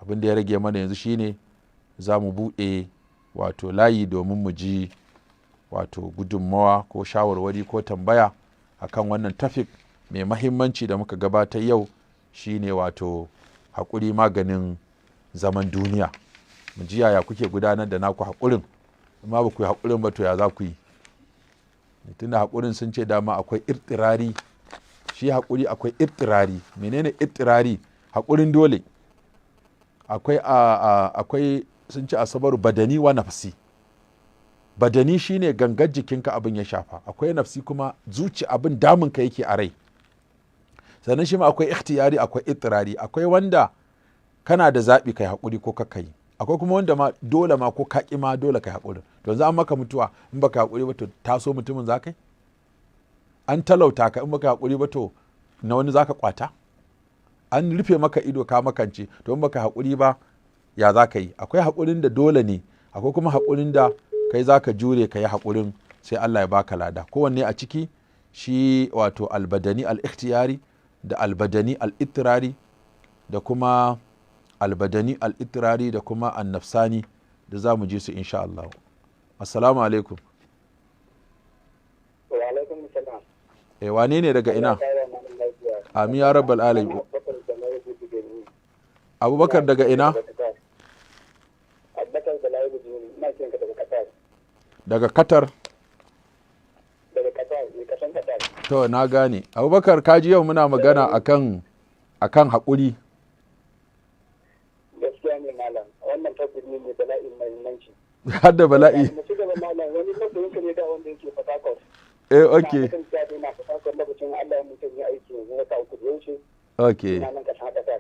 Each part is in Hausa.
Abin da ya rage mana yanzu shine za mu buɗe wato layi domin mu ji wato gudunmawa ko shawarwari ko tambaya akan wannan topic mai mahimmanci da muka gabatar yau, shine wato haƙuri maganin zaman duniya. Mu ji yaya kuke gudanar da naku haƙurin. Amma ba ku yi haƙurin ba, to ya za ku yi? Tunda haƙurin sun ce dama akwai irtirari, shi haƙuri akwai irtirari. Menene irtirari? Haƙurin dole. Akwai akwai, sun ce asabaru badani wa nafsi. Badani shine gangar jikinka abin ya shafa. Akwai nafsi kuma, zuci, abin damunka yake a rai. Sannan shi ma akwai ikhtiyari, akwai ittirari. Akwai wanda kana da zaɓi kai haƙuri ko kakka yi. Akwai kuma wanda ma dole ma, ko ka ma dole kai haƙuri. To yanzu an maka mutuwa, in baka haƙuri ba, to taso mutumin za ka yi? An talauta ka, in baka haƙuri ba, to na wani za ka kwata? An rufe maka ido ka makance, to in baka haƙuri ba, ya za ka yi? Akwai haƙurin da dole ne, akwai kuma haƙurin da kai za ka jure ka yi haƙurin, sai Allah ya baka lada. Kowanne a ciki shi wato albadani al-ikhtiyari da albadani al-ittirari da kuma albadani al-ittirari da kuma annafsani da za mu ji su insha Allah. Assalamu alaikum. Wa alaikum salam. Eh, wane ne, daga ina? Amin ya rabbal alamin. Abubakar daga ina? Abubakar Balayi Bujuni, ina kiran ka daga Qatar. Daga Qatar? Daga Qatar, ne, kasan Qatar. To, na gane. Abubakar, kaji yau muna magana akan haƙuri. Gaskiya ne malam, wannan topic ne mai bala'in muhimmanci. Har da bala'i. Mu ci gaba malam, wani masoyin ka ne da wanda yake Port Harcourt. Eh, okay. Ina kan cewa ina Port Harcourt lokacin Allah ya mutum ya aiki yanzu wata 3 da ya wuce. Ina nan kasan Qatar.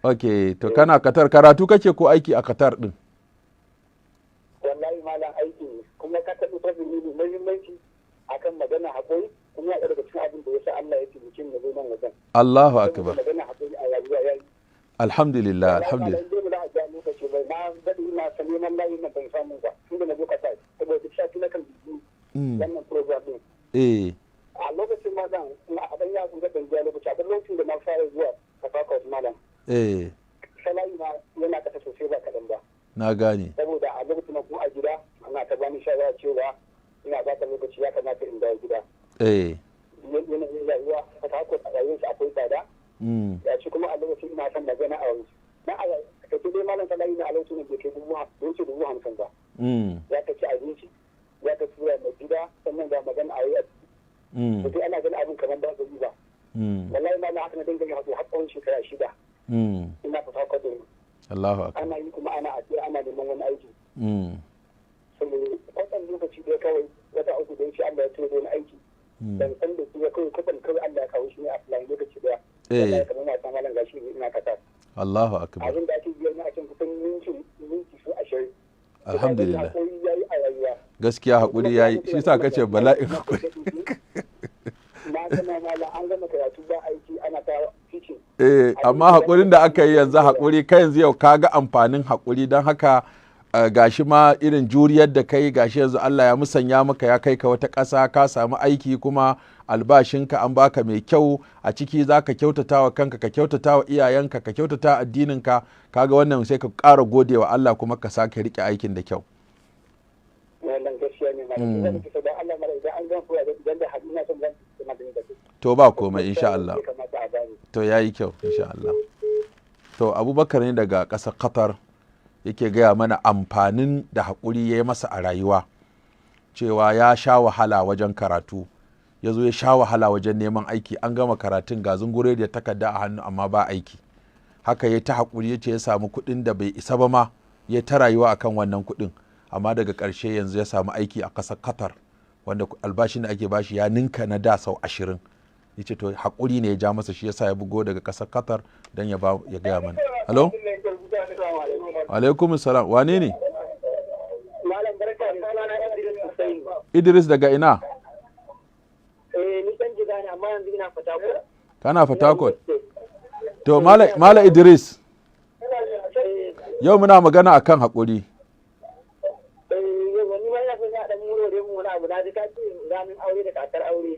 Okay, to kana Qatar, karatu kake ko aiki a Qatar din? Wallahi malam, aiki ne, kuma ka taɓa topic ne mai muhimmanci akan magana haƙuri, kuma ya daga cikin abin da ya sa Allah ya taimake mu zo nan wajen. Allahu akbar. Magana haƙuri a rayuwa yayi. Alhamdulillah, alhamdulillah. Wallahi malam, dai ba za a ja lokaci ba, na daɗe ina ta neman layi nan ban samu ba tunda na zo Qatar, saboda duk sati na kan bibi wannan program din. A lokacin ma zan na a dan yasun ga ban biya lokaci, a lokacin da na fara zuwa Port malam, salary na yana kasa sosai ba kaɗan ba. Na gane. Saboda a lokacin na kuma a gida ana ta bani shawara cewa ina baka lokaci, ya kamata in dawo gida. Yanayin rayuwa Port Harcourt a rayuwarsa akwai tsada. Ya ci kuma a lokacin ina son magana a wani na a tafi dai malam, salary na a lokacin da bai kai dubu bai wuce 50,000 ba. Ya ka ci abinci, ya ka tura mai gida, sannan ga magana a yi a da dai ana ganin abin kamar ba su yi ba. Wallahi ma na haka na dinga yin haƙuri har tsawon shekara 6 ina fita kwado. Allahu akbar. Ana yi kuma ana addu'a, ana neman wani aiki. Saboda kwatsan lokaci ɗaya kawai, wata 3 da ya Allah ya turo wani aiki. Ban san da su ba, kawai kwatsan kawai Allah ya kawo shi ne a fulani lokaci ɗaya. Wallahi kamar wasa malam, gashi ne ina Qatar. Allahu akbar. Abin da ake biyan a can kusan ninki ninki su 20. Alhamdulillah. Hakuri yayi a rayuwa. Gaskiya haƙuri yayi, shi sa kace bala'in haƙuri. Na gama malam, an gama karatu ba aiki, ana ta teaching. Eh, amma haƙurin da aka yi yanzu, haƙuri kai yanzu yau ka ga amfanin haƙuri, don haka gashi ma irin juriyar da kai, gashi yanzu Allah ya musanya maka, ya kai ka wata ƙasa, ka samu aiki, kuma albashinka an baka mai kyau, a ciki za ka kyautata wa kanka, ka kyautata wa iyayenka, ka kyautata addininka. Kaga wannan sai ka ƙara gode wa Allah kuma ka sake riƙe aikin da kyau. Wannan gaskiya ne malam. Zan ki da Allah mara idan an gama koya, idan da hadu na son zan magana da kai. To, ba komai insha Allah. Ya kamata a bani. To, yayi kyau insha Allah. To, Abubakar ne daga ƙasar Qatar yake gaya mana amfanin da haƙuri ya yi masa a rayuwa, cewa ya sha wahala wajen karatu, ya zo ya sha wahala wajen neman aiki, an gama karatun ga zungure da takarda a hannu amma ba aiki. Haka ya ta haƙuri, ya ce ya samu kuɗin da bai isa ba ma, ya ta rayuwa akan wannan kuɗin, amma daga ƙarshe yanzu ya samu aiki a ƙasar Qatar wanda albashin da ake bashi ya ninka na da sau 20. Ya ce to haƙuri ne ya ja masa, shi yasa ya bugo daga ƙasar Qatar don ya ba ya gaya mana. Hello, alaikum salam, wane ne? Malam, barka, sunana Idris Hussein. Idris daga ina? Eh, ni dan Jiga ne, amma yanzu ina Fatakwal. Kana Fatakwal. To, Mala Idris, yau muna magana akan haƙuri. Eh, yau ni ma ina son ya dan murore mu wani abu, na ji ka ce ranar aure da kakar aure.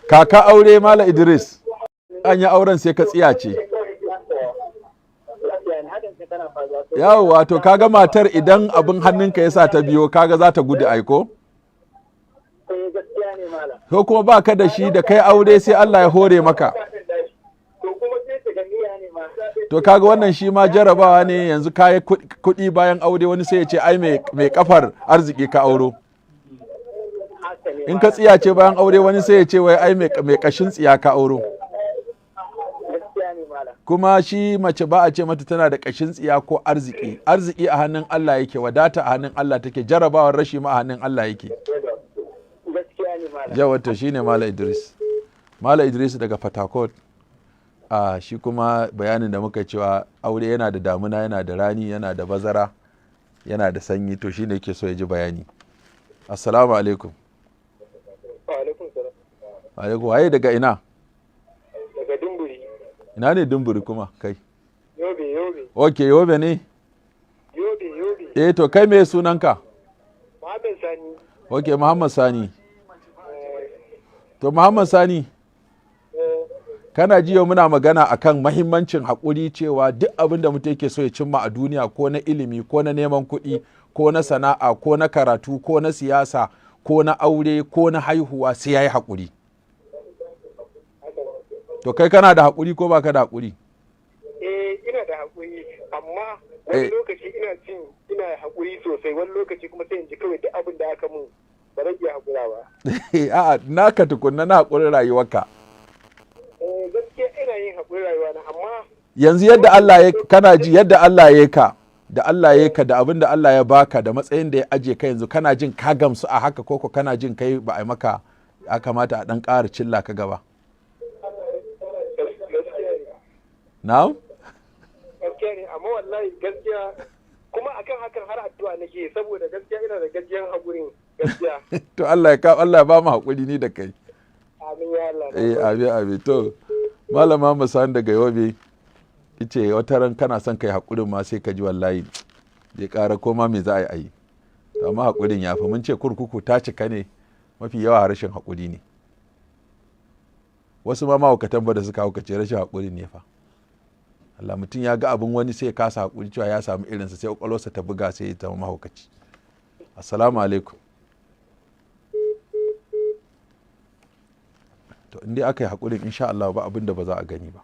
Kaka aure, Mala Idris, an yi auren sai ka tsiyace. tana faruwa. Yawwa, to kaga matar idan abin hannunka ya sa ta biyo, kaga za ta gudu aiko? Eh, gaskiya ne, malam. Ko kuma ba ka da shi, da kai aure sai Allah ya hore maka. To kuma sai ta gani ya ne ma. To kaga wannan shi ma jarabawa ne. Yanzu kayi kuɗi bayan aure, wani sai ya ce ai mai kafar arziki ka auro. Haka ne. In ka tsiyace bayan aure, wani sai ya ce wai ai mai kashin tsiya ka auro. Gaskiya ne, malam. Kuma shi mace ba a ce mata tana da kashin tsiya ko arziki. Arziki a hannun Allah yake, wadata a hannun Allah take, jarabawar rashi ma a hannun Allah yake. Gaskiya ne, malam. Yawa, to shine Malam Idris. Malam Idris daga Fatakot. A shi kuma bayanin da muka cewa aure yana da damuna, yana da rani, yana da bazara, yana da sanyi, to shine yake so ya ji bayani. Assalamu alaikum. Wa alaikum salam. Alaikum. Waye, daga ina? Daga Dumburi. Ina ne Dumburi kuma kai? Yobe, Yobe. Ok, Yobe ne. Yobe, Yobe. Eh, to kai me sunanka? Muhammad Sani. Ok, Muhammad Sani. To Muhammad Sani, kana ji yau muna magana akan mahimmancin haƙuri, cewa duk abin da mutum yake so ya cimma a duniya, ko na ilimi, ko na neman kuɗi, ko na sana'a, ko na karatu, ko na siyasa, ko na aure, ko na haihuwa, sai ya yi haƙuri. To kai kana da haƙuri ko baka da haƙuri? Eh, ina da haƙuri, amma wani lokaci ina jin ina haƙuri sosai, wani lokaci kuma sai in ji kawai duk abin da aka mun ba zan iya haƙura ba. A'a, naka tukunna na haƙurin rayuwarka. Eh, gaskiya ina yin haƙuri rayuwa na, amma Yanzu yadda Allah ya, kana ji, yadda Allah ya ka da Allah ya ka da abin da Allah ya baka da matsayin da ya aje ka yanzu, kana jin ka gamsu a haka, koko kana jin kai ba a yi maka, ya kamata a dan ƙara cilla ka gaba? Gaskiya ne. Na'am. Gaskiya ne, amma wallahi gaskiya kuma akan hakan har addu'a nake, saboda gaskiya ina da gajiyan haƙurin gaskiya. To Allah ya ka, Allah ya ba mu haƙuri ni da kai. Amin ya Allah. Eh, amin amin. To Malama Musan daga Yobe ice wata ran kana son kai haƙurin ma, sai ka ji wallahi zai ƙara koma me za a yi a yi. To amma haƙurin ya fi. Mun ce kurkuku ta cika ne mafi yawa rashin haƙuri ne. Wasu ma mahaukatan ba da suka haukace rashin haƙuri ne fa. Allah, mutum ya ga abin wani sai ya kasa haƙuri cewa ya samu irinsa, sai ƙwaƙwalwarsa ta buga, sai ya zama mahaukaci. Assalamu alaikum. To in dai aka yi haƙurin, insha Allah ba abin da ba za a gani ba.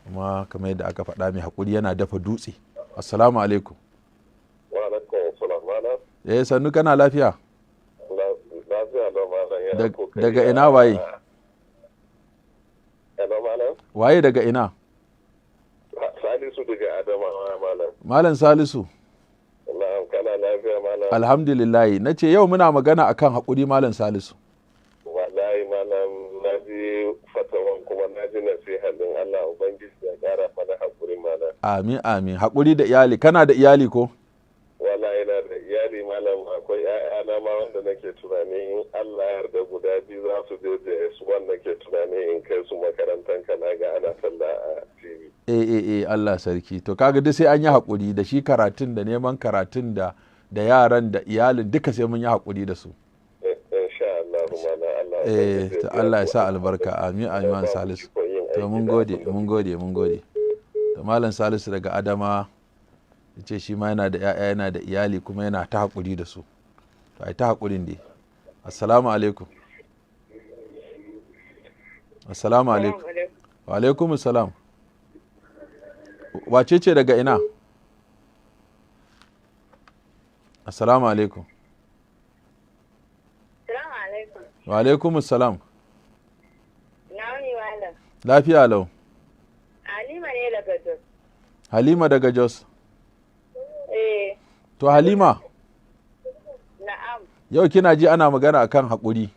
Kuma kamar yadda aka faɗa, mai haƙuri yana dafa dutse. Assalamu alaikum. Wa alaikum assalam, malam. Eh, sannu, kana lafiya? Lafiya lau, malam, ya kokari. Daga ina, waye? Hello, malam. Waye, daga ina? Salisu daga Adamawa, malam. Malam Salisu. Na'am, kana lafiya, malam? Alhamdulillah. Na ce yau muna magana akan haƙuri, Malam Salisu. Wallahi malam, na ji fatawan kuma na ji nasiha din. Allah Ubangiji ya kara mana haƙuri, malam. Amin amin. Haƙuri da iyali. Kana da iyali ko? Wallahi ina da iyali, malam. Akwai ƴaƴana ma wanda nake tunani in Allah ya yarda guda biyu za su je da su, wanda ke tunani in kai su makarantar ka, na ga ana talla a TV. Eh eh eh, Allah sarki. To kaga duk sai an yi haƙuri da shi, karatun da neman karatun da yaran da iyalin, duka sai mun yi haƙuri da su. Insha Allah, malam, Allah Eh, to Allah ya sa albarka. Amin amin, Malam Salisu. To mun gode, mun gode, mun gode. To Malam Salisu daga Adama ya ce shi ma yana da 'ya'ya, yana da iyali, kuma yana ta haƙuri da su. To ai ta haƙurin dai. Assalamu alaikum. Assalamu alaikum. Wa alaikum salam. Wace ce, daga ina? Assalamu alaikum. Salamu alaikum. Wa alaikum salam. Na wuni, malam? Lafiya lau. Halima ne daga Jos. Halima daga Jos. Eh, To Halima, na'am. yau kina ji ana magana akan haƙuri.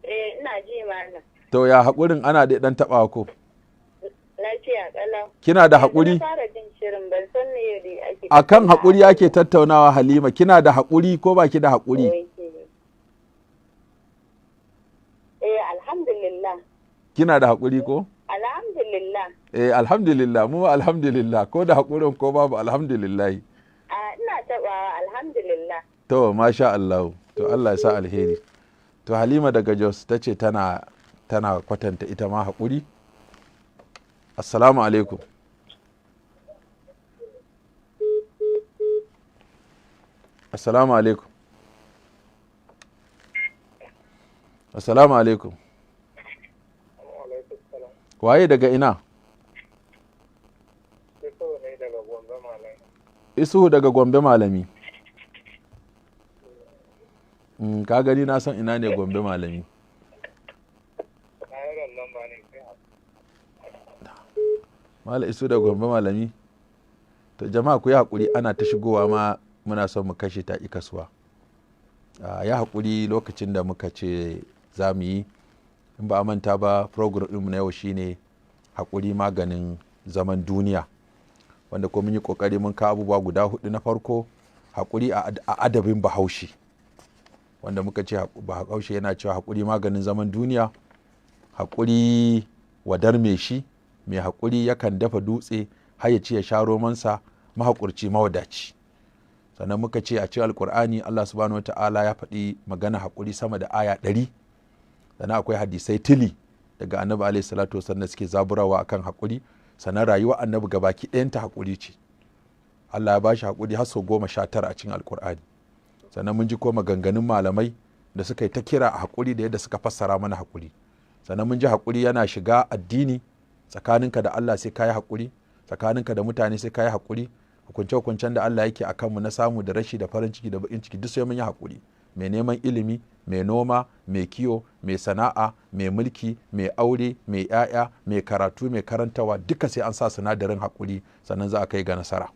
Eh, ina ji, malam. To ya haƙurin, ana da ɗan taɓawa ko? Lafiya kalau. Kina da Yanzu haƙuri? na fara jin shirin, ban san me da ake Akan haƙuri ake tattaunawa, Halima. Kina da haƙuri ko baki da haƙuri? Okay. Eh, alhamdulillah. Kina da haƙuri ko? Alhamdulillah. Eh, alhamdulillah, mu ma alhamdulillah, ko da haƙurin ko babu, alhamdulillah. A ina taɓawa, alhamdulillah. To masha Allah. To Allah ya sa alheri. To Halima daga Jos ta ce tana kwatanta ita ma haƙuri. Assalamu alaikum. Assalamu alaikum. Assalamu alaikum. Waye daga ina? Isuhu daga Gombe Malami. Ka gani, na san ina ne Gombe Malami. Mala Isu da Gombe Malami. To jama'a, ku yi haƙuri, ana ta shigowa ma muna son mu kashe ta ƙi kasuwa. Ya haƙuri, lokacin da muka ce za mu yi, in ba a manta ba, program ɗinmu na yau shine haƙuri maganin zaman duniya, wanda ko mun yi ƙoƙari mun kawo abubuwa guda hudu. Na farko, haƙuri a adabin Bahaushe, wanda muka ce Bahaushe yana cewa haƙuri maganin zaman duniya, haƙuri wadar mai shi, mai haƙuri yakan dafa dutse har ya ci ya sha romansa, mahaƙurci mawadaci. Sannan muka ce a cikin Alkur'ani Allah Subhanahu Wata'ala ya faɗi magana haƙuri sama da aya 100. Sannan akwai hadisai tili daga Annabi alaihi salatu wasallam da suke zaburawa akan haƙuri. Sannan rayuwar Annabi gabaki ɗayanta haƙuri ce. Allah ya bashi haƙuri har sau 19 a cikin Alkur'ani. Sannan mun ji ko maganganun malamai da suka yi ta kira a haƙuri da yadda suka fassara mana haƙuri. Sannan mun ji haƙuri yana shiga addini: tsakaninka da Allah sai kayi haƙuri, tsakaninka da mutane sai kayi haƙuri, hukunce-hukuncen da Allah yake a kanmu na samu da rashi da farin ciki da baƙin ciki, duk sai mun yi haƙuri. Mai neman ilimi, mai noma, mai kiwo, mai sana'a, mai mulki, mai aure, mai 'ya'ya, mai karatu, mai karantawa, duka sai an sa sinadarin haƙuri sannan za a kai ga nasara.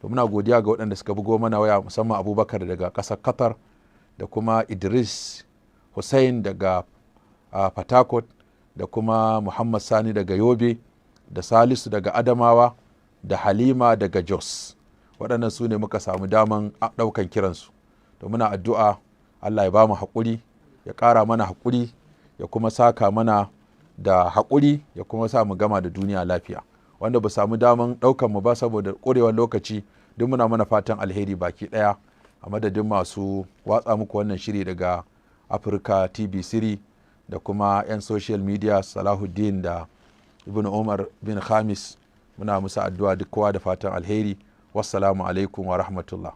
To muna godiya ga waɗanda suka bugo mana waya, musamman Abubakar daga ƙasar Qatar da kuma Idris Hussein daga Fatakot da kuma Muhammad Sani daga Yobe da Salisu daga Adamawa da Halima daga Jos. Waɗannan su ne muka samu daman ɗaukan kiransu. To muna addu'a Allah ya ba mu haƙuri, ya ƙara mana haƙuri, ya kuma saka mana da haƙuri, ya kuma sa mu gama da duniya lafiya. Wanda ba samu daman ɗaukan mu ba saboda ƙurewar lokaci, duk muna mana fatan alheri baki ɗaya. A madadin masu watsa muku wannan shiri daga Afirka TV Siri da kuma 'yan social media, Salahuddin da Ibn Umar bin Khamis, muna musu addu'a duk kowa da fatan alheri. Wassalamu alaikum wa rahmatullah.